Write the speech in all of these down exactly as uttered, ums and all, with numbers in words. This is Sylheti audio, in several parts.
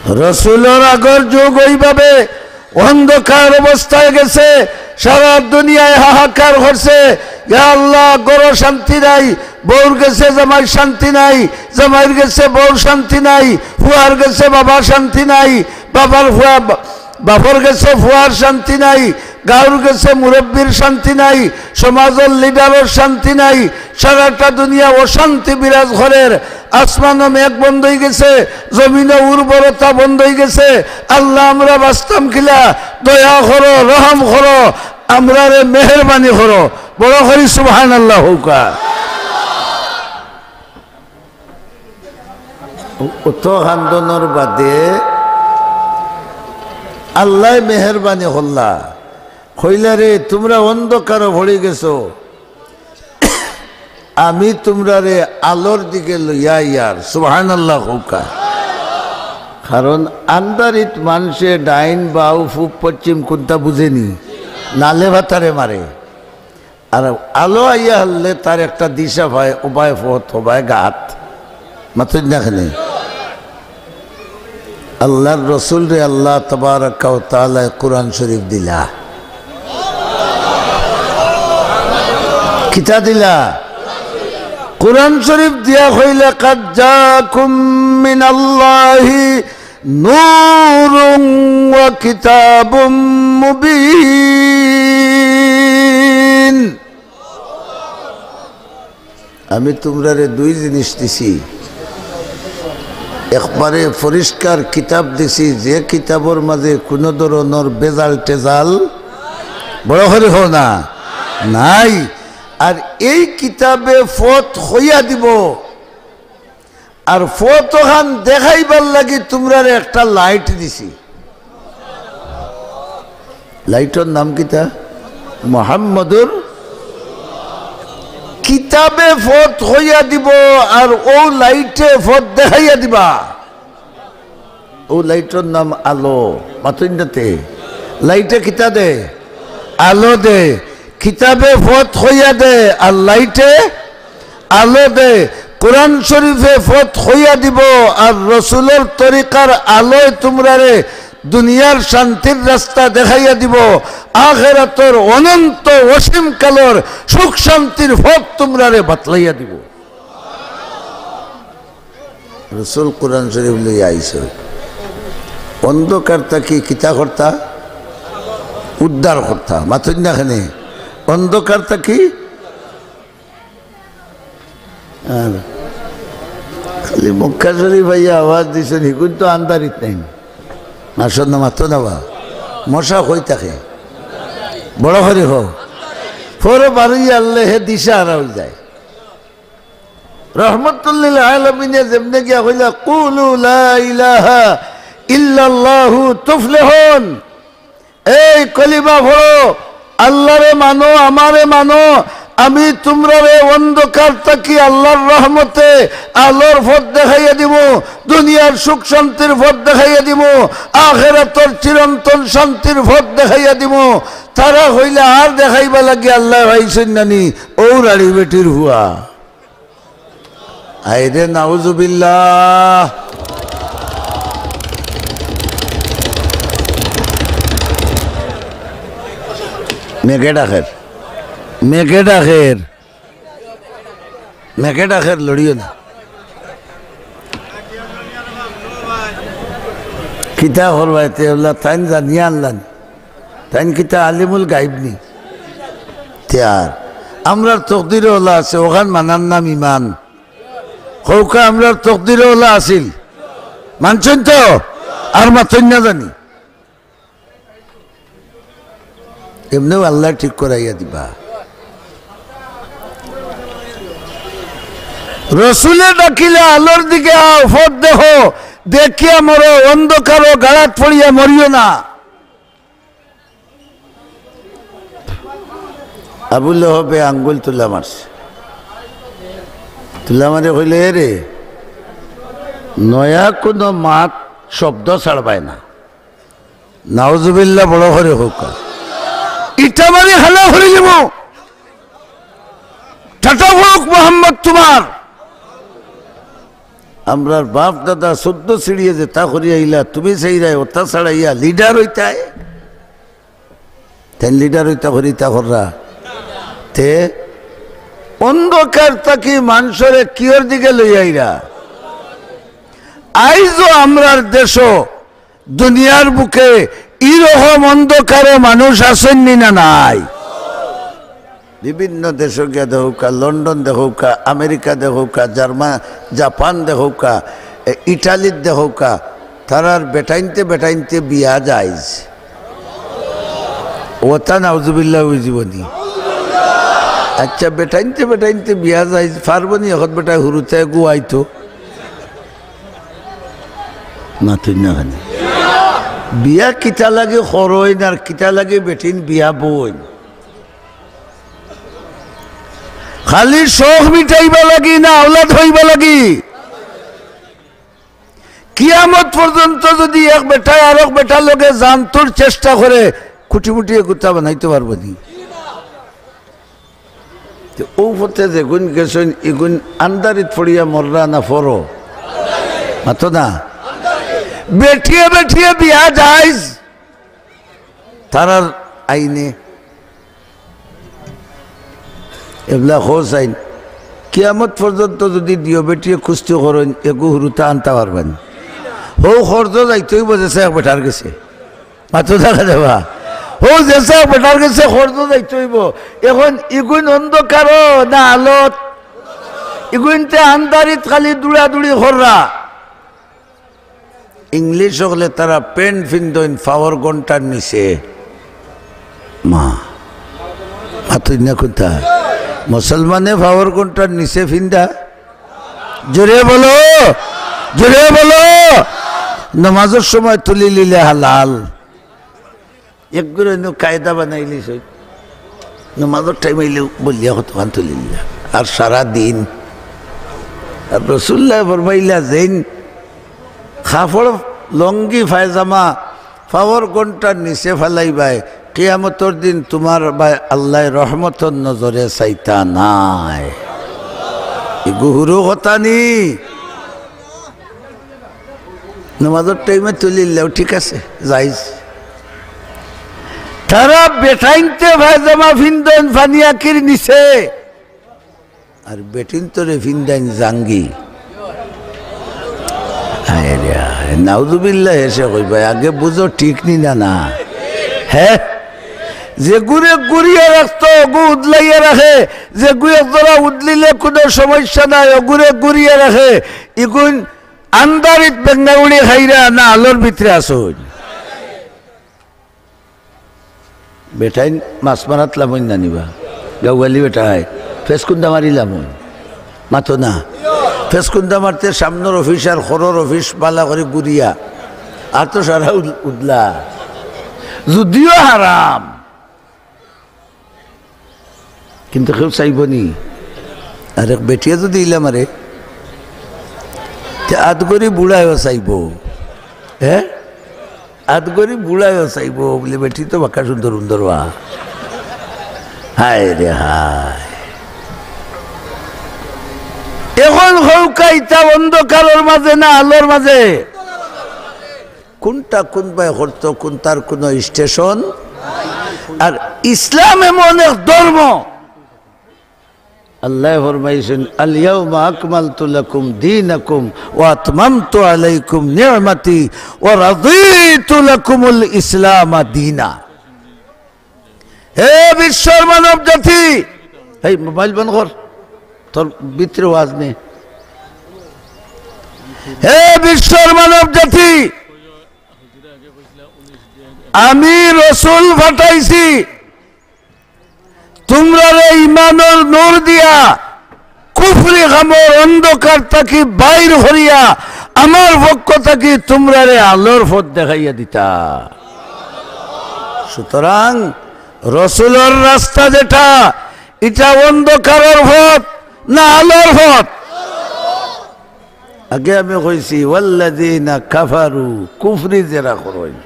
রসুলর আগর যুগ ওইভাবে অন্ধকার অবস্থায় গেছে, সারা দুনিয়ায় হাহাকার করছে, ইয়া আল্লাহ, ঘরো শান্তি নাই, বউর গেছে জামাইর শান্তি নাই, জামাইর গেছে বউর শান্তি নাই, ফুয়ার গেছে বাবার শান্তি নাই, বাবার ফুয়া, বাপর গেছে ফুয়ার শান্তি নাই, গাঁওর গেছে মুরব্বির শান্তি নাই, সমাজর লিডারর শান্তি নাই, সারাটা দুনিয়া অশান্তি বিরাজ করের। আসমানো মেঘ বন্ধ অই গেছে, জমিনো উর্বরতা বন্ধ অই গেছে। আল্লাহ, আমরা বাঁচতাম কিলা? দয়া করো, রহম করো, আমরারে মেহেরবানি করো। বড় করি সুবহানাল্লাহ কউক্কা। অত কান্দনর বাদে আল্লায় মেহেরবানি করলা, কইলা, "রে, তুমরা অন্ধকারো পড়ি গেছো, আমি তুমরারে আলোর দিকে লইয়া আইয়ার।" সুবহানাল্লাহ কউক্কা। কারণ আন্দারিত মানষে ডাইন বাউ পূব পশ্চিম কুনটা বুঝেনি, নালে ভাতারে মারে। আর আলো আইয়া হারলে তার একটা দিশা পায়, উবায় পথ, উবায় ঘাট। মাতইন না কেনে? আল্লার রসুলরে আল্লাহ তাবারাকা ওয়া তাআলায় কুরআন শরীফ দিলা। কিতা দিলা? কুরআন শরীফ দিয়া কইলা, "কাদ জাআকুম মিনাল্লাহি নূরুন ওয়া কিতাবুম মুবিন।" আমি তুমরারে দুই জিনিস দিছি, একবারে পরিষ্কার কিতাব দিছি, যে কিতাবর মাঝে কুনু ধরনর ভেজাল টেজাল, বড় করি কও না, নাই। আর এই কিতাবে পথ কইয়া দিবো, আর পথ অখান দেখাইবার লাগি তুমরারে একটা লাইট দিছি। লাইটর নাম কিতা? মুহাম্মদুর। কিতাবে পথ কইয়া দিবো, আর অউ লাইটে পথ দেখাইয়া দিবা। অউ লাইটর নাম আলো। মাতইন না তে? লাইটে কিতা দে? আলো দে। কিতাবে পথ কইয়া দে, আর লাইটে আলো দে। কুরআন শরীফে পথ কইয়া দিবো, আর রসুলর তরিকার আলোয় তুমরারে দুনিয়ার শান্তির রাস্তা দেখাইয়া দিবো, আখেরাতর অনন্ত অসীম কালর সুখ শান্তির পথ তুমরারে বাতলাইয়া দিবো। রসুল কুরআন শরীফ লইয়া আইছে। অন্ধকার থাকি কিতা করতা? উদ্ধার করতা। মাতইন না কেনে? অন্ধকার থাকি। আর খালি মক্কা শরীফ আইয়া আওয়াজ দিছইন, হিগুন তো আন্দারিত নাই। মাতইন না, মাতো না বা। মশা কই থাকে? বড় করি কও। পরে বারইয়া আইলে হে দিশাহারা অই যায়। রহমতুল্লিল আলামিনে যেমনে গিয়া কইলা, "কুলু লা ইলাহা ইল্লাল্লাহু তুফলিহুন।" এই কলিমা পড়ো, আল্লারে মানো, আমারে মানো, আমি তুমরারে অন্ধকার থাকি আল্লার রহমতে আলোর পথ দেখাইয়া দিমু, দুনিয়ার সুখ শান্তির পথ দেখাইয়া দিমু, আখেরাতর চিরন্তন শান্তির পথ দেখাইয়া দিমু। তারা কইলা, "আর দেখাইবা লাগি আল্লায় পাইছইন নানি, অউ রাড়ি বেটির ফুয়া।" আইরে নাউজুবিল্লাহ। মেঘে ডাকের, মেঘে ডাকের, মেঘে ডাকের, লড়িও না। কিতা করবায় তে, অলা তাইন জানিয়া আনলা নি। তাইন কিতা আলিমুল গাইব নি? তে আর আমরার তকদিরো অলা আছে, অখান মানার নাম ইমান। কউক্কা, আমরার তকদিরো অলা আছিল। মানছইন তো? আর মাতইন না জানি। এমনেউ আল্লায় ঠিক করাইয়া দিবা। রসুলে ডাকিলে, "আলোর দিকে আও, পথ দেখো, দেখিয়া মরো, অন্ধকারো গাড়াত পড়িয়া মরিও না।" আবু লহবে আঙ্গুল তুলা মারছে। তুলা মারি কইলে, "এ রে, নয়া কুনু মাত শব্দ ছাড়বায় না।" নাউজুবিল্লাহ, বড় করি কউক্কা। ইটা মারি খালা করি দিমু। টাটা পড়ুক মোহাম্মদ তুমার। আমরার বাপ দাদা চৌদ্দ সিঁড়িয়ে যেতা করি আইলা, তুমি সেইরায় ওতা ছাড়াইয়া লিডার অইতায়। তাইন লিডার অইতা করি ইতা কররা। তে অন্ধকার থাকি মানষরে কিওর দিকে লই আইরা? আইজও আমরার দেশো, দুনিয়ার বুকে ইরকম অন্ধকারো মানুষ আছইন নি না নাই? বিভিন্ন দেশো গিয়া দেখউক্কা, লন্ডন দেখউক্কা, আমেরিকা দেখউক্কা, জার্মান, জাপান দেখউক্কা, এ, ইটালিত দেখউক্কা, তারার বেটাইন্তে বেটাইন্তে বিয়া জায়েজ। ওতা নাউজুবিল্লাহ অইযিবো নি? আচ্ছা, বেটাইন্তে বেটাইন্তে বিয়া জায়েজ, পারবো নি অখন বেটায় হুরুতায় গুয়াইতো? মাতইন না কেনে? বিয়া কিতা লাগি করইন আর কিতা লাগি বেটিন বিয়া বইন? খালি শখ মিটাইবা লাগি না আওলাদ অইবা লাগি? কিয়ামত পর্যন্ত যুদি এক বেটায় আরক বেটার লগে জানতর চেষ্টা করে, কুটিমুটি এগুতা বানাইতো পারবো নি? তে অউ পথে যেগুইন গেছইন, ইগুইন আন্দারিত পড়িয়া মররা না ফরো? মাতো না। বেটিয়ে বেটিয়ে বিয়া জায়েজ তারার আইনে। এবলা কও চাইন, কিয়ামত পর্যন্ত যুদি দুইও বেটিয়ে কুস্তি করইন, এগু হুরুতা আনতা পারবা নি? হউ খরচ যাইতো অইবো যেছা এক বেটার গেছে। মাতো দেখা দেবা। হউ যেছা এক বেটার গেছে খরচ যাইতো অইবো। অখন ইগুইন অন্ধকারো না আলোত? ইগুইনতে আন্দারিত খালি দৌড়াদৌড়ি কররা। ইংলিশ অকলে তারা প্যান্ট ফিন্দইন পাওর ঘন্টার নিচে। মা, মাতইন না কুন্তা? মুসলমানে পাওর ঘন্টার নিচে ফিন্দা? জোরে বলো, জোরে বলো। নমাজর সময় তুলি লিলে হালাল। একগুরে অন্য কায়দা বানাইলিছইন, নমাজর টাইম আইলে বলিয়া কতখান তুলি লিলা। আর সারা দিন। আর রসুল্লায় ফরমাইলা, যেইন কাপড়, লঙ্গি, পায়জামা পাওর ঘন্টার নিচে ফালাইবায়, কিয়ামতর দিন তুমার বায় আল্লায় রহমতর নজরে চাইতা নায়। ইগু হুরু কথা নি। নমাজর টাইমে তুলিলেও ঠিক আছে, জায়েজ। তারা বেটাইন্তে পায়জামা ফিন্দইন পানি আকির নিচে, আর বেটিন্তরে ফিন্দাইন জাঙ্গি। হায় রে হায়, নাউজুবিল্লাহ। হেষে কইবায়, আগে বুঝো ঠিক নি না, না? হে, যেগুরে গুরিয়া রাখতো, অগু উদলাইয়া রাখে, যেগু একজরা উদলিলে কুনু সমস্যা নাই, অগুরে গুরিয়া রাখে। ইগুইন আন্দারিত বেঙ্গাউড়ি খাইরা না আলোর ভিতরে আছইন? বেটাইন মাছ মারাত লামইন না নি বা? গাউয়ালি বেটায় ফেসকুন্দা মারি লামইন। মাতো না। ফেসকুন্দা মারতে সামনর অফিস আর খরর অফিস বালা করি গুরিয়া। আর তো সারা উদ-, উদলা। যুদিও হারাম। কিন্তু কেউ চাইবো নি? আর এক বেটিয়ে যুদি ইলা মারে, তে আদগরি বুড়ায়ও চাইবো। হে? আদগরি বুড়ায়ও চাইবো, বুলে বেটি তো বাক্কা সুন্দর সুন্দর বা। হায় রে হায়। অখন কউক্কা ইতা অন্ধকারর মাঝে না আলোর মাঝে? কুনটা কুনবায় করতো, কুনটার কুনু স্টেশন? আর ইসলাম এমন এক ধর্ম, আল্লায় ফরমাইছইন, "আল ইয়াউমা আকমালতু লাকুম দীনাকুম ওয়া আতমামতু আলাইকুম নি'মাতি ওয়া রাদিতু লাকুমুল ইসলামা দীনা।" হে বিশ্বর মানব জাতি, এই মোবাইল বন্ধ কর, তোর ভিতরে ওয়াজ নেই। হে বিশ্বর মানব জাতি, আমি রসুল পাঠাইছি তুমরারে ইমানর নূর দিয়া, কুফরি কামর অন্ধকার থাকি বাইর করিয়া, আমার পক্ষ থাকি তুমরারে আলোর পথ দেখাইয়া দিতা। সুতরাং রসুলর রাস্তা যেটা, ইটা অন্ধকারর পথ না আলোর পথ? আগে আমি কইছি, "ওয়াল্লাযীনা কাফারু", কুফরি যেরা করইন।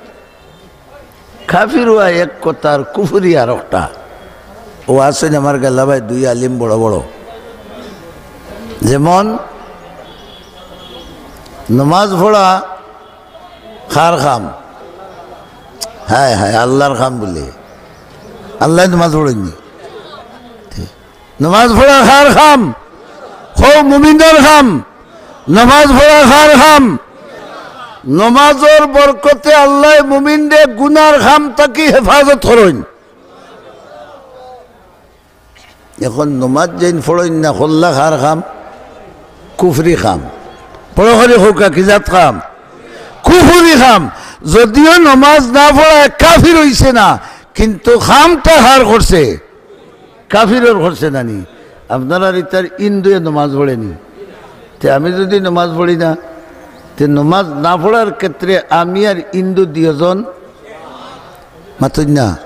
কাফির অওয়া এক কথা আর কুফরি আরকটা। অউ আছইন আমার গেলা ভাই দুই আলিম বড় বড়। যেমন নমাজ পড়া কার কাম? হায় হায়, আল্লার কাম বুলে। আল্লায় নমাজ পড়ইন নি? নমাজ পড়া কার কাম? কও, মুমিনর কাম। নমাজ পড়া কার কাম? নমাজর বরকতে আল্লায় মুমিনরে গুনার কাম থাকি হেফাজত করইন। এখন নমাজ যেইন পড়ইন না, করলা কার কাম? কুফরি কাম। বড় করি কউক্কা, কি জাত কাম? কুফরি কাম। যদিও নমাজ না পড়ায় কাফির অইছে না, কিন্তু কামটা কার করছে? কাফিরর করছে না নি? আপনারার ইতার হিন্দুয়ে নমাজ পড়ে নি? তে আমি যুদি নমাজ পড়ি না, তে নমাজ না পড়ার ক্ষেত্রে আমি আর হিন্দু দুইজন মাতইন না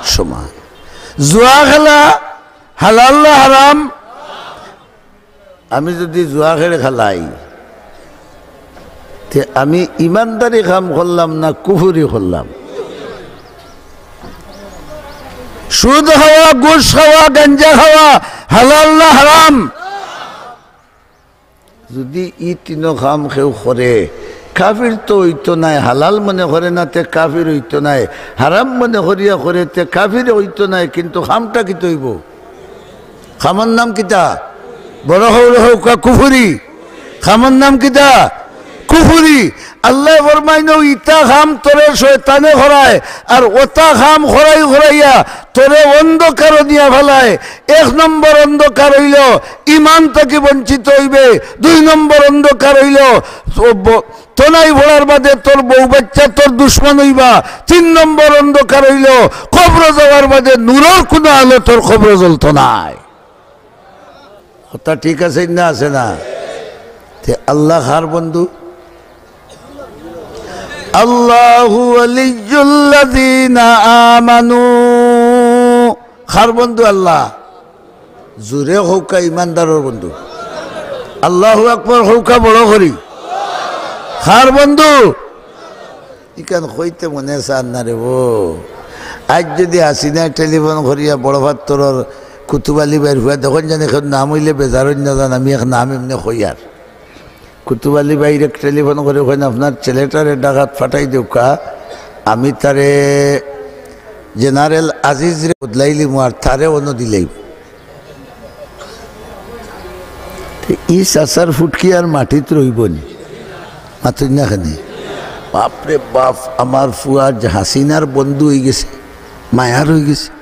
সমান। জুয়া খেলা হালাল না হারাম? আমি যুদি জুয়া খেলে খেলাই, তে আমি ইমানদারি কাম করলাম না কুফুরি করলাম? সুদ খাওয়া, ঘুষ খাওয়া, গাঞ্জা খাওয়া হালাল না হারাম? যুদি ই তিনো কাম কেউ করে, কাফির তো অইতো নায়, হালাল মনে করে না তে কাফির অইতো নায়, হারাম মনে করিয়া করে তে কাফির অইতো নায়, কিন্তু কামটা কিতা অইবো? কামর নাম কিতা? বড় করি কউক্কা, কুফুরি। কামর নাম কিতা? কুফুরি। আল্লায় ফরমাইন, ইতা কাম তোরে শয়তানে করায়, আর অতা কাম করাই করাইয়া তোরে অন্ধকারো নিয়া ফালায়। এক নম্বর অন্ধকার অইলো ইমান থাকি বঞ্চিত অইবে, দুই নম্বর অন্ধকার অইলো ব-, তনাই পড়ার বাদে তোর বউ বাচ্চা তোর দুশমন অইবা, তিন নম্বর অন্ধকার অইলো কবরো যাওয়ার বাদে নূরর কুনু আলো তোর কবরো জ্বলতো নায়। কথা ঠিক আছে না, আছে না? তে আল্লাহ কার বন্ধু? আল্লাহু ওয়ালিয়্যুল্লাযীনা আমানু। কার বন্ধু আল্লাহ? জুরে কউক্কা, ইমানদারর বন্ধু। আল্লাহু আকবার কউক্কা বড় করি। কার বন্ধু? ইখান কইতে মনে চার না রে বো। আইজ যুদি হাসিনায় টেলিফোন করিয়া বড় পাত্থরর কুতুব আলী ভাইর ফুয়া, দেখইন জানি কেউ নাম অইলে বেজার অইন না যান, আমি এক নাম এমনে কইয়ার। কুতুব আলী ভাইরে টেলিফোন করি কইন, "আপনার ছেলেটারে ঢাকাত পাঠাই দেউক্কা, আমি তারে জেনারেল আজিজরে বদলাইলিমু আর তারে অনো দিলাইমু।" তে ই চাচার ফুটকি আর মাটিত রইবো নি? মাতইন না কেনে? বাপরে বাপ, আমার ফুয়া যে হাসিনার বন্ধু অইগেছে, মায়ার অইগেছে।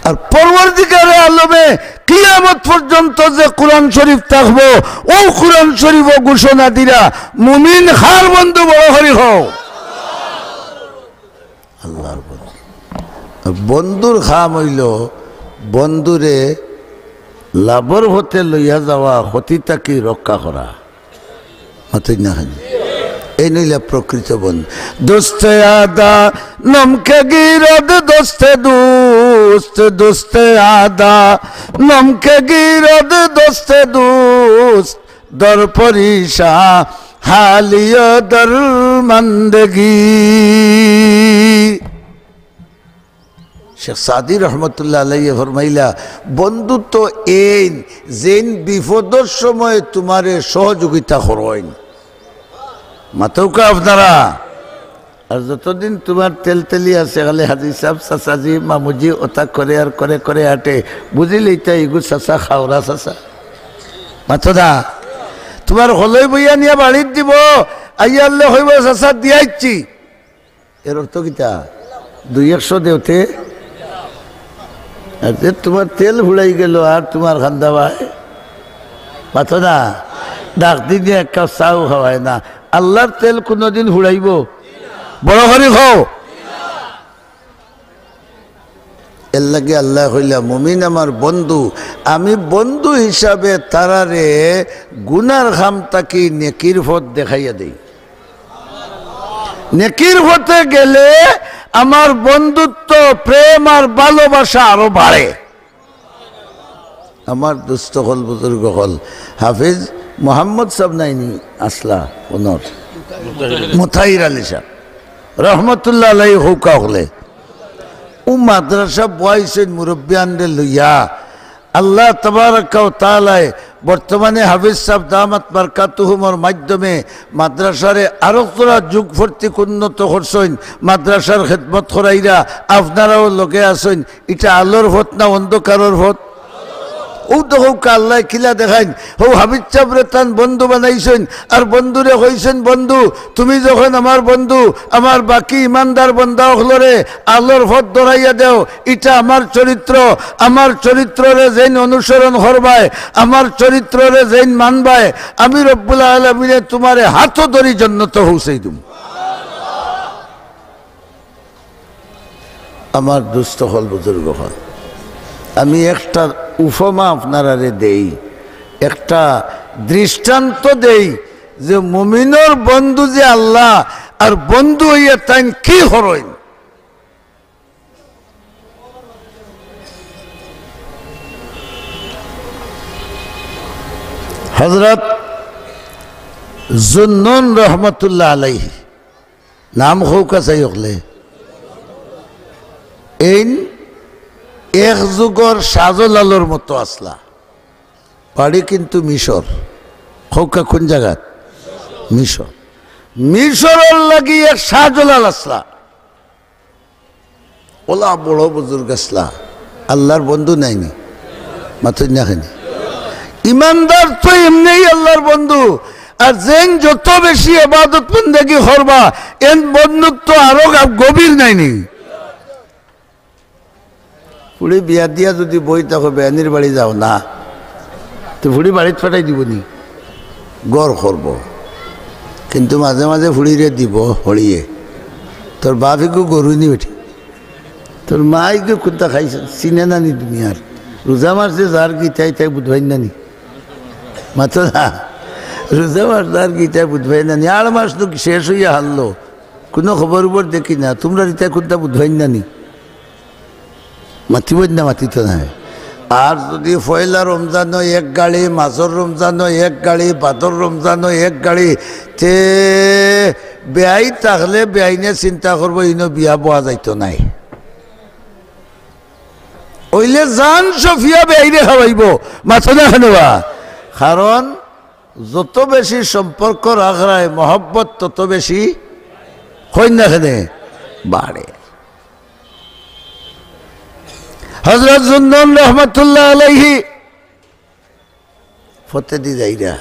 আর পরওয়ারদিগারে আলমে কিয়ামত পর্যন্ত যে কুরআন শরীফ থাকবো, অউ কুরআন শরীফও ঘোষণা দিরা, মুমিন কার বন্ধু বড় করি কও। আল্লাহর বন্ধু। বন্ধুর কাম অইলো বন্ধুরে লাভর পথে লইয়া যাওয়া, ক্ষতি থাকি রক্ষা করা। মাতইন না কেনে? এইন অইলা প্রকৃত বন্ধু। দোস্তে আদা নমকে গিরদ দোস্তে দোস্ত, দোস্তে আদা নমকে গিরদ দোস্তে দোস্ত, দর পরিশা হালিয় দরমন্দগি। শেখ সাদি রহমতুল্লাহ আলাইহি ফরমাইলা, বন্ধুত্ব এইন যেইন বিপদর সময় তুমারে সহযোগিতা করইন। মাতউক্কা আপনারা। আর যতদিন তুমার তেলতেলি আছে, খালি হাজি সাব, চাচাজি, মামুজি, অতা করে আর করে করে আটে, বুঝিলাইতা ইগু চাচা, খাওরা চাচা। মাতো না? তুমার হলই বইয়া নিয়া বাড়িত দিবো, আইয়ারলে কইবো, "চাচা, দিয়াইছি।" এর অর্থ কিতা? দুই একশো দেওতে। আর যে তুমার তেল ফুড়াই গেলো আর তুমার কান্দা বায়। মাতো না? ডাক দি দিয়া এক কাপ চাও খাওয়ায় না। আল্লার তেল কুনুদিন ফুড়াইবো? বড় করি কও। এরলাগি আল্লায় কইলা, "মুমিন আমার বন্ধু, আমি বন্ধু হিসাবে তারারে গুনার কাম থাকি নেকির পথ দেখাইয়া দেই।" নেকির পথে গেলে আমার বন্ধুত্ব, প্রেম আর ভালোবাসা আরো বাড়ে। আমার দোস্ত অকল, বুজুর্গ অকল, হাফিজ মোহাম্মদ সাব নাইনি আসলা, অনর মুতাহির আলী সাব রহমতুল্লাহ আলাইহি কউক্কা অকলে, অউ মাদ্রাসা বওয়াইছইন মুরব্বিয়ানরে লইয়া। আল্লাহ তাবারাকা ওয়া তাআলায় বর্তমানে হাফিজ সাহেব দামাত বারকাতুহুমর মাধ্যমে মাদ্রাসারে আরো তোরা যুগ ফর্তিক উন্নত করছইন, মাদ্রাসার খেদমত করাইরা, আপনারাও লগে আছইন। ইটা আলোর পথ না অন্ধকারর পথ? অউ তো হউকা আল্লায় কিলা দেখাইন। হউ হাফিজ সাহেবরে তান বন্ধু বানাইছইন, আর বন্ধুরে কইছইন, "বন্ধু, তুমি যখন আমার বন্ধু, আমার বাকি ইমানদার বন্দা অকলরে আলোর পথ ধরাইয়া দেও, ইটা আমার চরিত্র, আমার চরিত্ররে যেইন অনুসরণ করবায়, আমার চরিত্ররে যেইন মানবায়, আমি রব্বুল আলামিনে তুমারে হাতো ধরি জন্নতো পৌঁছাই দিমু।" আমার দুস্ত অকল, বুজুর্গ অকল, আমি একটা উপমা আপনারারে দেই, একটা দৃষ্টান্ত দেই যে মুমিনর বন্ধু যে আল্লাহ, আর বন্ধু অইয়া তাইন কি করইন। হযরত জুন্নুন রহমতুল্লাহ আলাইহি, নাম কউক্কা চাই অকলে, এইন এক যুগর শাহজালালর মতো আছলা। বাড়ি কিন্তু মিশর। কউক্কা কুন জাগাত? মিশর। মিশরর লাগি এক শাহজালাল আছলা। অলা বড় বুজুর্গ আছলা, আল্লার বন্ধু নায়নি? মাতইন না কেনে? ইমানদার তো এমনেউ আল্লার বন্ধু, আর যেইন যত বেশি ইবাদত বন্দেগি করবা, এন বন্ধুত্ব আরো গা-, গভীর নায়নি? ফুড়ি বিয়া দিয়া যুদি বই থাকো, বেয়াইনর বাড়ি যাও না, তে ফুড়ি বাড়িত ফাটাই দিবো নি? ঘর করবো, কিন্তু মাঝে মাঝে ফুড়িরে দিবো হড়িয়ে। তোর বাপ ইগু গরু নি বেটি, তোর মা ইগু কুন্তা খাইছে, চিনে না নি দুনিয়ার। রোজা মাসে যার গিতাই তাই বুধবাই না নি, মাতো না। রোজা মাস যার গিতাই বুধবাই না নি, আড় মাস তো শেষ অইয়া হারলো, কুনু খবর উবর দেখি না। তুমরার ইতায় কুন্তা বুধবাই না নি? মাতিবো না, মাতিতো নায়। আর যুদি পয়লা রমজানো এক গাড়ি, মাঝর রমজানো এক গাড়ি, বাদর রমজানো এক গাড়ি, তে বেয়াই থাকলে বেয়াইনে চিন্তা করবো, ইনো বিয়া বওয়া যাইতো নায়। অইলে জান সফিয়া বেয়াইরে খাওয়াইবো, মাতো না কেনে বা? কারণ যত বেশি সম্পর্ক রাখরায় মহব্বত, তত বেশি, কইন না কেনে, বাড়ে। হযরত জুন্নুন রহমতুল্লাহ আলাইহি পথেদি যাইরা,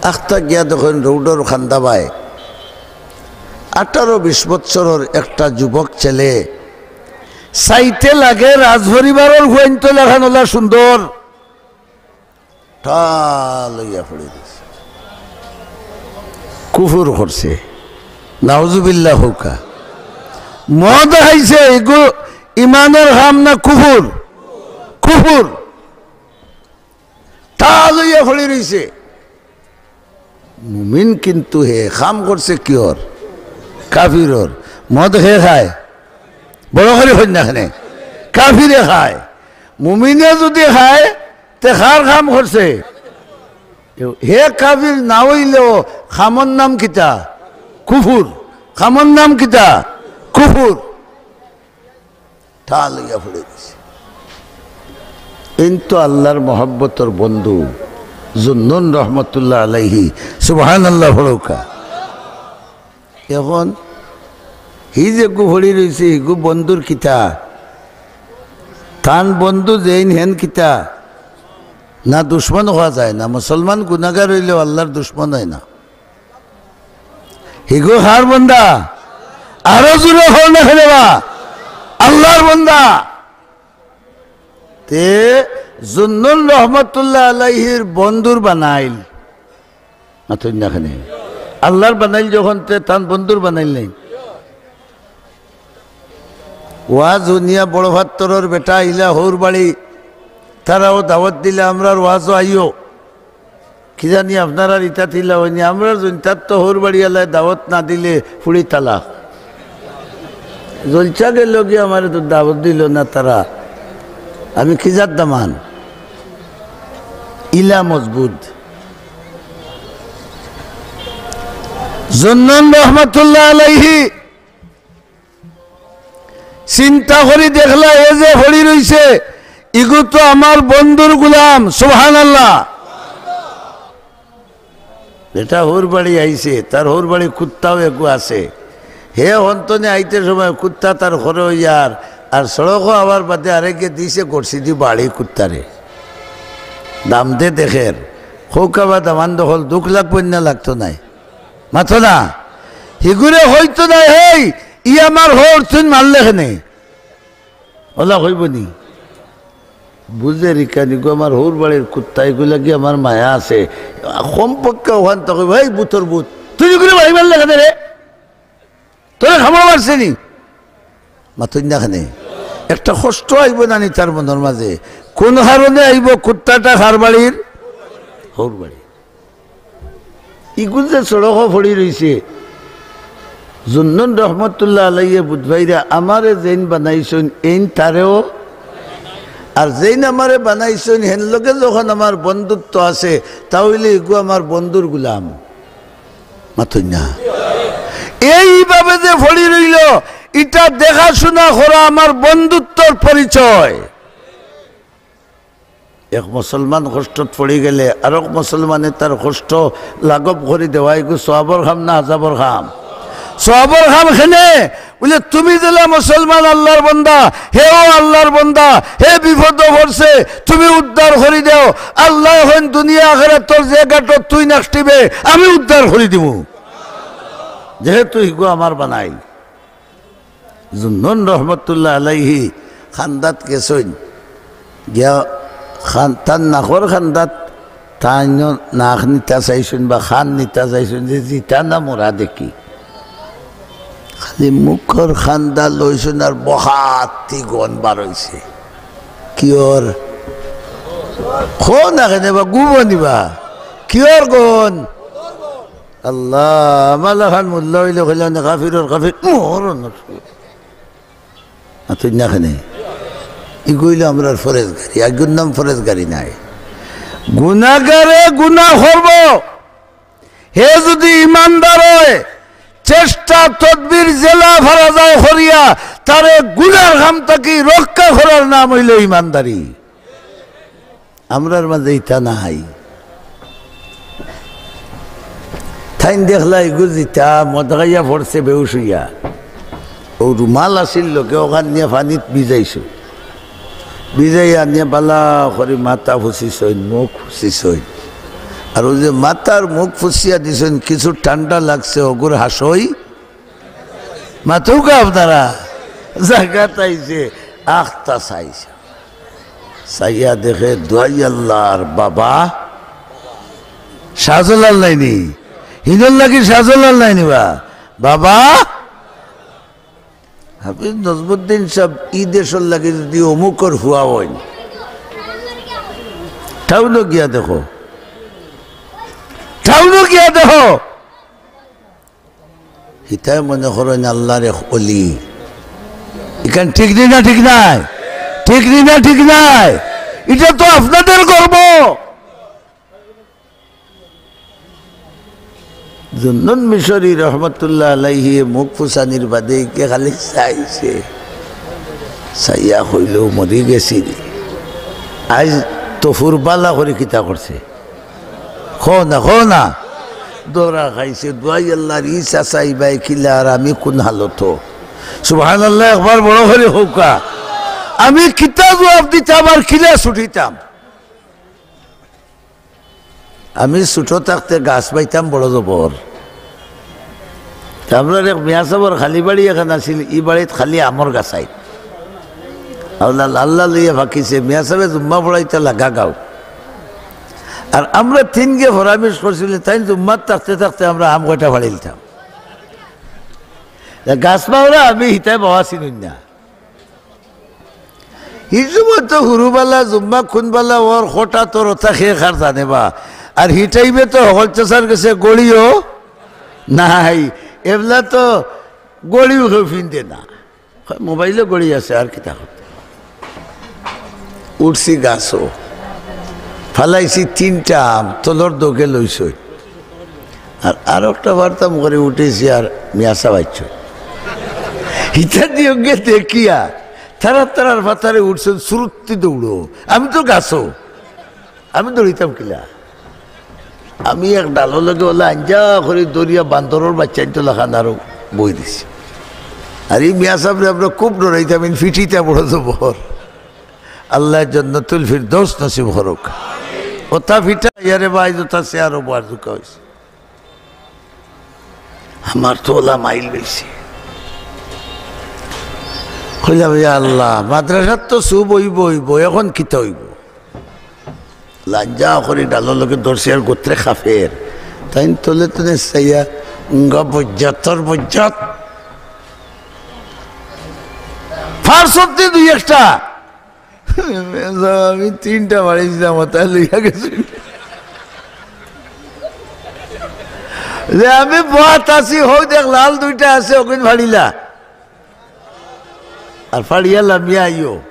আখতা গিয়া দেখইন রোডর কান্দাবায় আঠারো বিশ বৎসরর একটা যুবক ছেলে, চাইতে লাগে রাজপরিবারর ফুয়াইন্তর লাখান অলা সুন্দর, ঠাল অইয়া পড়ি রইছে। কুফুর করছে, নাউজুবিল্লাহ কউক্কা। মদ খাইছে, ইগু ইমানর কাম না কুফুর? কুফুর। ঠাল অইয়া পড়ি রইছে। মুমিন কিন্তু হে কাম করছে কিওর? কাফিরর। মদ কে খায়? বড় করি কইন না কেনে? কাফিরে খায়। মুমিনে যুদি খায়, তে কার কাম করছে? হে কাফির না অইলেও কামর নাম কিতা? কুফুর। কামর নাম কিতা? কুফুর। ঠাল অইয়া পড়ি রইছে। এইন তো আল্লার মহব্বতর বন্ধু, জুন্নুন রহমতুল্লাহ আলাইহি। সুবহানাল্লাহ পড়উক্কা। এখন হি যেগু পড়ি রইছে, হিগু বন্ধুর কিতা? তান বন্ধু যেইন হেন কিতা? না, দুশমন কওয়া যায় না। মুসলমান গুনাগার অইলেও আল্লার দুশমন অয় না। হিগু কার বন্দা? আরো জুরে কও না কেনে বা? আল্লার বন্দা। তে জুন্নুন রহমতুল্লাহ আলাইহির বন্ধুর বানাইল। মাতইন না কেনে? আল্লার বানাইল যখন, তে তান বন্ধুর বানাইল নায়? ওয়াজ হুনিয়া বড় ফাত্তরর বেটা আইলা হউর বাড়ি, তারাও দাওয়াত দিলা, আমরার ওয়াজও আইও। কি জানি আপনারার ইতাত ইলা অয়নি, আমরার জইন্তাত তো হউর বাড়ি আলায় দাওয়াত না দিলে ফুড়ি তালাক। জলসা গেল গিয়া, আমারে তো দাওয়াত দিল না তারা, আমি কি জাত দামান? ইলা মজবুত। জুন্নুন রহমতুল্লাহ আলাইহি চিন্তা করি দেখলা, এ যে পড়ি রইছে, ইগু তো আমার বন্ধুর গুলাম, সুবহানাল্লাহ। যেটা হউর বাড়ি আইছে, তার হউর বাড়ি কুত্তাও এগু আছে। হে হন্তনে আইতে সময় কুত্তা তার খরে অইয়ার, আর সড়কও আবার বাদে আরেকে দিছে গড়ছি দি বাড়ি কুত্তারে। দাম দে দেখের, খৌকাবা দামান দখল দুখ লাগবো না লাগতো নাই। মাতো না, হিগুরে হইতো না, "হেই, ই আমার হউর, তুই মারলে কেনে?" ওলা কইবো নি? বুঝের ইখান, ইগু আমার হউর বাড়ির কুত্তা, ইগুর লাগি আমার মায়া আছে। কমপক্ষে ওখান তো কইবো, "এই বুতর বুত, তুই ইগুরে বাড়ি মারলে কেনে রে? তোরে কামড় মারছে নি?" মাতইন না কেনে? একটা কষ্ট আইবো না নি তার মনর মাঝে? কোন কারণে আইবো? কুত্তাটা কার বাড়ির? হউর বাড়ি। ইগু যে সড়কো পড়ি রইছে, জুন্নুন রহমতুল্লাহ আলাইহি বুধবাইরা আমারে যেইন বানাইছইন, এইন তারেও, আর যেইন আমারে বানাইছইন, হেন লগে যখন আমার বন্ধুত্ব আছে, তা অইলে ইগু আমার বন্ধুর গুলাম। মাতইন না। এইভাবে যে পড়ি রইল, ইটা দেখাশুনা করা আমার বন্ধুত্বর পরিচয়। এক মুসলমান কষ্টত পড়ি গেলে আরক মুসলমানে তার কষ্ট লাঘব করি দেওয়া, ইগু সওয়াবর কাম না আজাবর কাম? সওয়াবর কাম। কেনে? বুলে, "তুমি যেলা মুসলমান আল্লার বন্দা, হেও আল্লার বন্দা, হে বিপদো পড়ছে, তুমি উদ্ধার করি দেও।" আল্লায় কইন, "দুনিয়া আখেরাতর যে ঘাটত তুই নাকটিবে, আমি উদ্ধার করি দিমু।" যেহেতু ইগু আমার বানাই। জুন্নুন রহমতুল্লাহ আলাইহি কান্দাত গেছইন, গিয়া কান-, তান নাকর কান্দাত তাইন নাক নিতা চাইছইন বা কান নিতা চাইছইন, যে জিতা না মরা দেখি। খালি মুখর কান্দা লইছইন আর বখাতি গন বার অইছে। কিওর? কও না কেনে বা, গুবো নি বা? কিওর গন? আল্লাহ, আমার লাখান মোল্লা অইলে কইলা না, কাফিরর কাফির, মরণ। আর তুই না কেনে? ইগু অইলো আমরার ফরেজগারি, আগুর নাম ফরেজগারি নায়। গুনাগারে গুনা করবো, হে যুদি ইমানদার অয়, চেষ্টা তদবির যেলা পারা যায় করিয়া, তারে গুনার কাম থাকি রক্ষা করার নাম অইলো ইমানদারি। আমরার মাঝে ইতা নাই। তাইন দেখলা ইগু জিতা মদ খাইয়া পড়ছে বেহুশ অইয়া। অউ রুমাল আছিল লগে, অখান নিয়া পানিত ভিজাইছইন। ভিজাইয়া নিয়া বালা করি মাথা ফুছিছইন, মুখ ফুছিছইন। আর অউ যে মাথার মুখ ফুছিয়া দিছইন, কিছু ঠান্ডা লাগছে, অগুর হাসই মাতউক্কা আপনারা। জাগাত আইছে, আখতা চাইছে। চাইয়া দেখে দুয়াই আল্লার বাবা শাহজালাল নায়নি? হিনর লাগি শাহজালাল নায়নি বা? বাবা হাফিজ নজমুদ্দিন সাব ই দেশর লাগি যুদি অমুকর ফুয়া অইন, টাউনো গিয়া দেখো, টাউনো গিয়া দেখো। হিতায় মনে করইন আল্লার এক অলি। ইখান ঠিক নি না ঠিক নায়? ঠিক নি না ঠিক নায়? ইটা তো আপনাদের গর্ব। জুন্নুন মিশরি রহমতুল্লাহ আলাইহি মুখ ফুছানির বাদে ইকে খালি চাইছে। চাইয়া কইলো, "মরি গেছি রে।" আইজ তফুর বালা করি কিতা করছে? কও না, কও না। ধরা খাইছে, দুয়াই আল্লার ই চাচা ইবায় কিলা আর আমি কুন হালতো? সুবহানাল্লাহ, একবার বড় করি কউক্কা। আমি কিতা জুয়াব দিতাম আর কিলা ছুটিতাম? আমি ছুটো থাকতে গাছ বাইতাম বড় জবর। তে আমরার এক মিয়া সাবর খালি বাড়ি এখান আছিল, ই বাড়িত খালি আমর গাছ আইত। আল্লাহ, আল্লাহ লইয়া ফাকিছে, মিয়া সাবে জুম্মা পড়াইতা লাগা গাঁও। আর আমরা তিনগে ফরামিশ করছিলি, তাইন জুম্মাত থাকতে থাকতে আমরা আম কয়টা ফাড়িলতাম। তে গাছ মাওরা আমি হিতায় বাবা চিনুন না। হি সময় তো হুরুবালা, জুম্মা খুনবালা, ওর খোটা তোর ওটা খেয়ে খার জানে বা। আর হি টাইমে তো হকল চাচার গেছে গড়িও নাই। এবলা তো গড়িও কেউ ফিনতে না। মোবাইলো গড়ি আছে, আর কিতা করতে? উঠছি গাছো, ফালাইছি তিনটা আম, তলর দোকে লইছই। আর, আর একটা বার্তাম করে উঠেছি আর মিয়া সাব আইছই। হিতা দিয়গে দেখিয়া, তারা তারার ফাতারে উঠছইন, সুরুত্তি দৌড়ো। আমি তো গাছো, আমি দৌড়িতাম কিলা? আমি এক ডালর লগে অলা আঞ্জা করি ধরিয়া বান্দরর বাচ্চাইন্তর লাখান আরো বই দিছি। আর ই মিয়া সাবরে আমরা খুব ডরাইতাম, ইন ফিটিতা বড় জবর। আল্লায় জন্নতুল ফিরদৌস নসিব করউক। অতা ফিটা ইয়ারে ভাই, অতা চেয়ারো বওয়ার জুকা অইছে। আমার তো অলা মাইল অইছে। কইলাম, "ইয়া আল্লাহ, মাদ্রাসাত তো সুব অইবো অইবো, এখন কিতা অইবো?" লাঞ্জা করি ডালর লগে ধরছি আর গোত্রে কাফের। তাইন তলে তলে চাইয়া, উঙ্গা বজ্জাতর বজ্জাত। ফার্সত দি দুই একটা। আমি তিনটা বাড়ি দিলাম, তাই লইয়া গেছি। যে আমি বওয়াত আছি, হউ দেখ লাল দুইটা আছে, অগুইন ফাড়িলা। আর ফাড়িয়া লামিয়া আইও।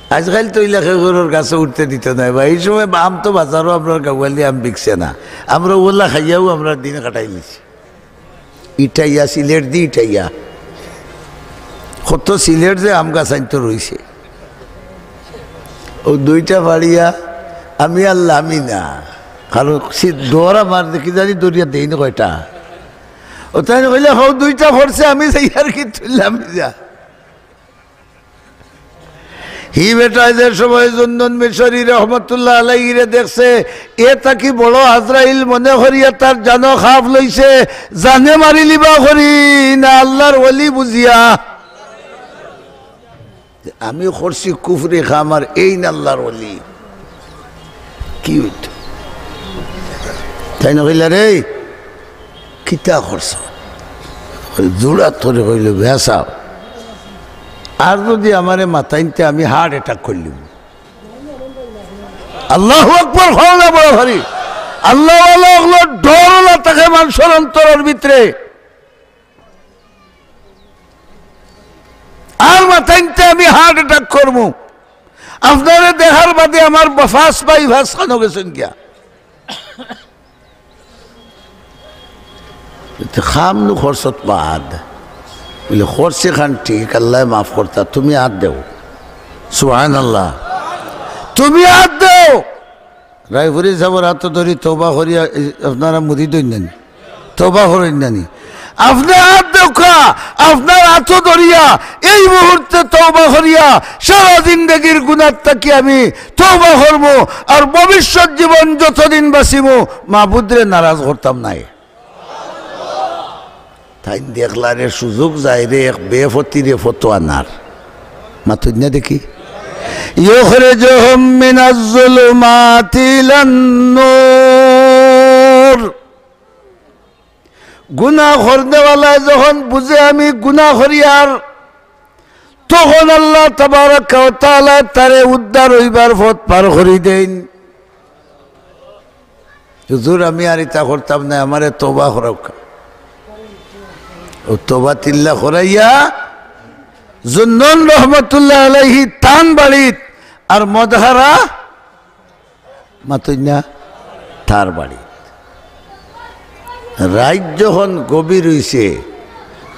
আজকাল তো ইলা কেউ ঘরর গাছো উঠতে দিত নায় বা। এই সময় আম তো বাজারো আমরার গাউয়ালি আম বিকছে না। আমরা অলা খাইয়াউ আমরার দিন কাটাইলিছি। ইটাইয়া, সিলেট দি ইটাইয়া। কত সিলেট যে আম গাছাইন তো রইছে। অউ দুইটা ফাড়িয়া আমি আর লামি না। কারণ সে ডর আমার যে কি জানি দরিয়া দেইন কয়টা। অউ তাইন কইলা, "হউ দুইটা পড়ছে, আমি যাই আর কি তুললাম যা।" হি বেটায় যে সময় জুন্নুন মিশরি রহমতুল্লাহ আলাইহিরে দেখছে, এ তাকি বড় আজরাইল মনে করিয়া তার জানো খাফ লইছে, জানে মারিলিবা করি না আল্লার ওলি বুঝিয়া। আমি করছি কুফরি কাম আর এইন আল্লার ওলি। কি অইতো? তাইন কইলা, "রে, কিতা করছো?" জুড়া ধরি কইল, "বেসাব, আর যদি আমারে মাতাইন তে আমি হার্ট অ্যাটাক করিলিমু।" আল্লাহু আকবার, কও না বড় ভারি। আল্লাহওয়ালা অকলর ডর অলা থাকে মানষর অন্তরর ভিতরে। আর মাতাইন তে আমি হার্ট অ্যাটাক করমু। আপনারে দেখার বাদে আমার বাফাস ভাই ফাস খানো গেছইন গিয়া। তে কাম নু করছত বাদ। বুলে, "করছি খান ঠিক, আল্লায় মাফ করতা, তুমি আত দেও।" সুবহানাল্লাহ। তুমি আত দেও। রায়পুরি সাবর আতো ধরি তওবা করিয়া, এই, আপনারা মুরিদ অইন না নি? তওবা করইন না নি? আপনে আত দেউক্কা, আপনার আতো ধরিয়া, এই মুহূর্তে তওবা করিয়া, সারা জিন্দেগির গুনার থাকি আমি তওবা করমু, আর ভবিষ্যৎ জীবন যতদিন বাঁচিমু, মাবুদরে নারাজ করতাম নায়। তাইন দেখলা রে, সুযোগ যায় রে, এক বেফতিরে ফতোয়া নার। মাতুন না দেখি। ইউখরিজুহুম মিনাজ জুলুমাতি ইলান নূর। গুনা করনেওয়ালায় যখন বুঝে আমি গুনা করিয়ার, তখন আল্লাহ তাবারাকা ওয়া তাআলায় তারে উদ্ধার অইবার পথ পার করি দেইন। হুজুর, আমি আর ইতা করতাম নায়, আমারে তওবা করাউক্কা। অউ তওবা তিল্লা করাইয়া জুন্নুন রহমতুল্লাহ আলাইহি তান বাড়িত, আর মদহারা মাতুন না তার বাড়িত। রাইত যখন গভীর অইছে,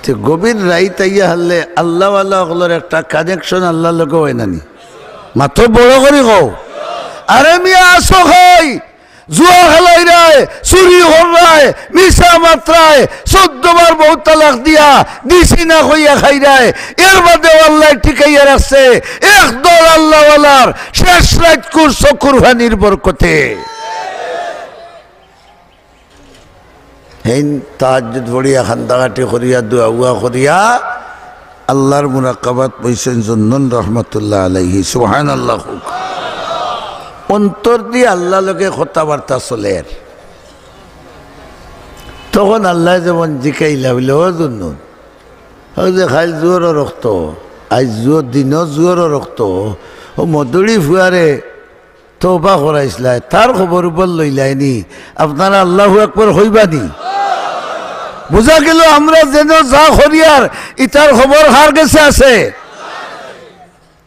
তে গভীর রাইত আইয়া হারলে আল্লাহওয়ালা অকলর একটা কানেকশন আল্লাহর লগে অয় না নি? মাতো বড় করি কও। আরে মিয়া, আছো কই? জুয়া খেলাইরায়, চুরি কররায়, মিছা মাতরায়, চৌদ্দ বার বউ তালাক দিয়া দিছি না কইয়া খাইরায়, এর বাদেও আল্লায় টিকাইয়া রাখছে একদল আল্লাহওয়ালার শেষ রাইতকুর চকুর পানির বরকতে। হেইন তাহাজ্জুদ পড়িয়া, কান্দাকাটি করিয়া, দোয়া উয়া করিয়া, আল্লাহর মুরাকাবাত বইছইন জুন্নুন রহমতুল্লাহ আলাইহি। সুবহানাল্লাহ কউক। অন্তর দি আল্লাহর লগে কথাবার্তা চলের। তখন আল্লায় যেমন জিকাইলা, বুলে, "ও জুন্নুন, অউ যে কাইল জুহরর অক্ত, আইজ জুহর দিনো জুহরর অক্ত, অউ মদুড়ি ফুয়ারে তওবা করাইছলায়, তার খবর-উবর লইলায় নি? আপনারা আল্লাহু আকবার কইবা নি?" বুঝা গেল, আমরা যেন যা করিয়ার, ইতার খবর কার গেছে আছে?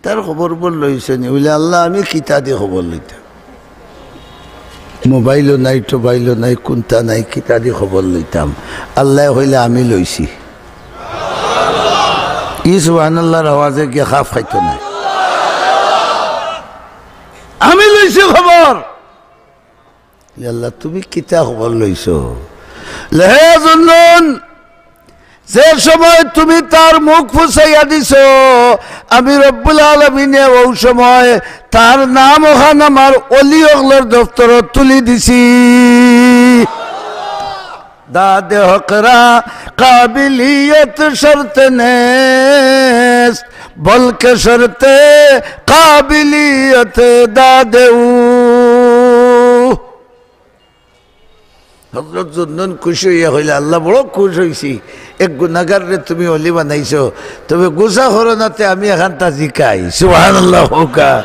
তার খবর-উবর লইছে নি? বুলে, "আল্লাহ, আমি কিতা দি খবর লইতাম? মোবাইলও নাই, টোবাইলও নাই, কুন্তা নাই, কিতা দি খবর লইতাম?" আল্লায় কইলা, "আমি লইছি।" ই সুবহানাল্লাহর আওয়াজে গিয়া খাপ খাইতো নায়। আমি লইছি খবর। ইয়া আল্লাহ, তুমি কিতা খবর লইছো? লে হে জুন্নুন, যে সময় তুমি তার মুখ ফুসাইয়া দিছো, আমি রব্বুল আলামিনে অউ সময় তার নাম অখান আমার অলি অকলর দফতরো তুলি দিছি। দাদে হক রা কাবিলিয়ত শর্ত নেস্ত, বলকে শর্তে কাবিলিয়ত দাদে উ। হযরত জুন্নুন খুশি অইয়া কইলা, "আল্লাহ, বড় খুশ অইছি, এক গুনাগাররে তুমি অলি বানাইছো, তবে গুসা করো না তে আমি অখানতা জিকাই।" সুবহানাল্লাহ কউক্কা।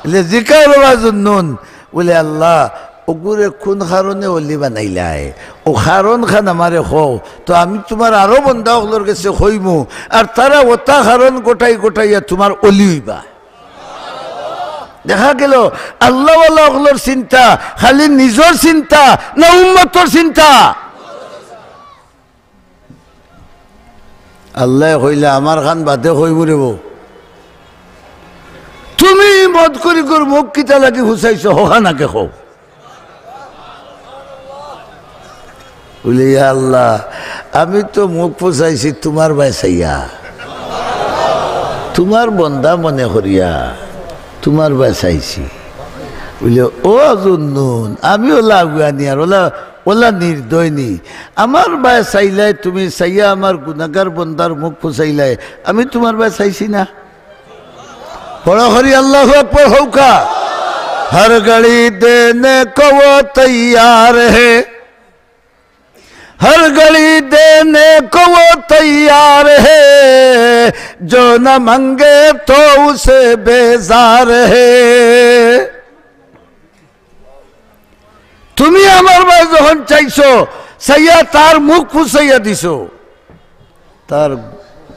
বলে, "জিকাও রে বা জুন্নুন।" বলে, "আল্লাহ, অগুরে কুন কারণে অলি বানাইলায়? অউ কারণখান আমারে কও, তো আমি তুমার আরো বন্দা অকলর গেছে কইমু, আর তারা অতা কারণ ঘটাই ঘটাইয়া তুমার অলি অইবা।" দেখা গেল আল্লাহওয়ালা অকলর চিন্তা খালি নিজর চিন্তা না উম্মতর চিন্তা? আল্লায় কইলা, "আমার খান বাদে কইমু রে বউ, তুমি মদখুরি করি মুখ কিতা লাগি ফুসাইছো, হখান আগে কও।" বলে, "ইয়া আল্লাহ, আমি তো মুখ ফুসাইছি তুমার বায় চাইয়া, তুমার বন্দা মনে করিয়া তুমার বায় চাইছি।" বলে, "ও জুন্নুন, আমি অলা আগুয়ানি আর অলা, অলা নির্দয় নি। আমার বায় চাইলায় তুমি, চাইয়া আমার গুনাগার বন্দার মুখ ফুসাইলায়, আমি তুমার বায় চাইছি না।" বড় করি আল্লাহু আকবার কউক্কা। হর ঘড়ি দেনে কো ও তৈয়ার হে, হর ঘড়ি দেনে কো ও তৈয়ার হে, জো না মাঙ্গে তো উসে বেজার হে। তুমি আমার বায় যখন চাইছো, চাইয়া তার মুখ ফুসাইয়া দিছো, তার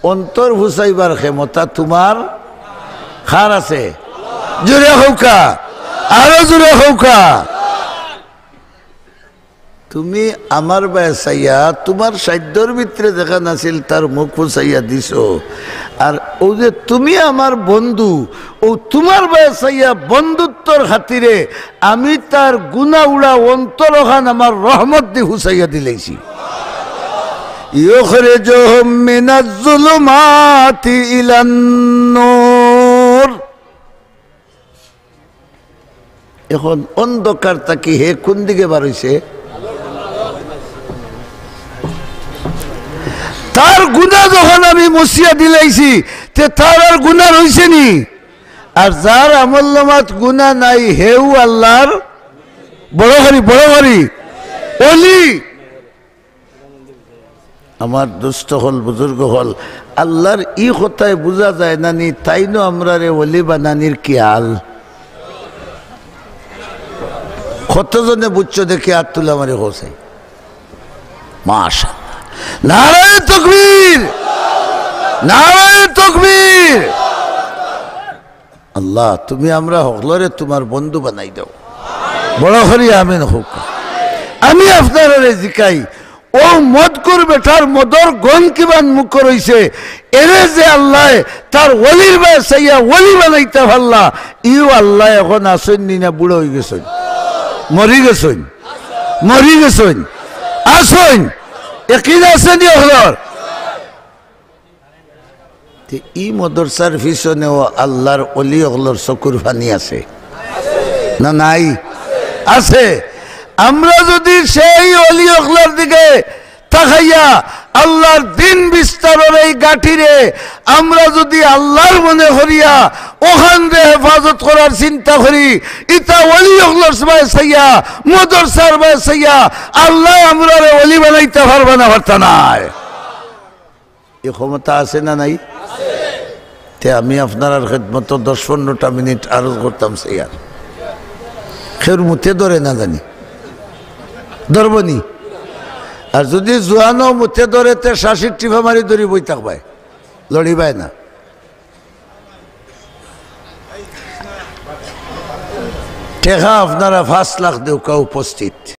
অন্তর ফুসাইবার ক্ষমতা তুমার কার আছে? জুরে কউক্কা, আরো জুরে কউক্কা। তুমি আমার বায় চাইয়া তুমার সাধ্যর ভিতরে যেখান আছিল তার মুখ ফুসাইয়া দিছো, আর অউ যে তুমি আমার বন্ধু, অউ তুমার বায় চাইয়া বন্ধুত্বর খাতিরে আমি তার গুনা উড়া অন্তরখান আমার রহমত দি ফুসাইয়া দিলাইছি। ইউখরিজুহুম মিনাজ জুলুমাতি ইলান নূর। এখন অন্ধকার থাকি হে কুন দিকে বার অইছে? তার গুনা যখন আমি মুছিয়া দিলাইছি, তে তার আর গুনা রইছে নি? আর যার আমলনামাত গুনা নাই, হেউ আল্লাহর বড় করি, বড় করি অলি। আমার দোস্ত অকল, বুজুর্গ অকল, আল্লাহর ই কথায় বুঝা যায় না নি, তাইনও আমরারে অলি বানানির খিয়াল। কতজনে বুঝছো দেখি আত তুলা মারি কও চাই। মাশাআল্লাহ। নারায়ে তাকবীর, নারায়ে তাকবীর। আল্লাহ, তুমি আমরা হকলরে তুমার বন্ধু বানাই দেও। বড় করি আমিন কউক্কা। আমি আপনারারে জিকাই, অউ মদখুর বেটার মদর গন্ধ কিমান মুখো রইছে, এরে যে আল্লায় তার অলির বায় চাইয়া অলি বানাইতা পারলা, ইউ আল্লায় এখন আছইন নি না বুড়া অইগেছইন, মরিগেছইন, মরিগেছইন, আছইন, একিন আছে নি হকলর? তে ই মদরসার পিছনেও আল্লাহর অলি অকলর চকুর পানি আছে না নাই? আছে। আমরা যুদি সেই অলি অকলর দিকে তাকাইয়া আল্লাহর দিন বিস্তারর এই গাঁঠিরে আমরা যুদি আল্লাহর মনে করিয়া অখানরে হেফাজত করার চিন্তা করি, ইতা অলি অকলর বায় চাইয়া, মদরসার বায় চাইয়া আল্লায় আমরারে অলি বানাইতা পারবা না, পারতা নায়। ই ক্ষমতা আছে না নাই? তে আমি আপনারার খেদমতো দশ পনেরোটা মিনিট আরজ করতাম চাইয়ার। কেউর মুতে ধরে না জানি, ধরবো নি? আর যুদি জুয়ানও মুতে ধরে, তে শাশির টিপা মারি ধরি বই থাকবায়, লড়িবায় না। টেকা আপনারা পাঁচ লাখ দেউক্কা উপস্থিত।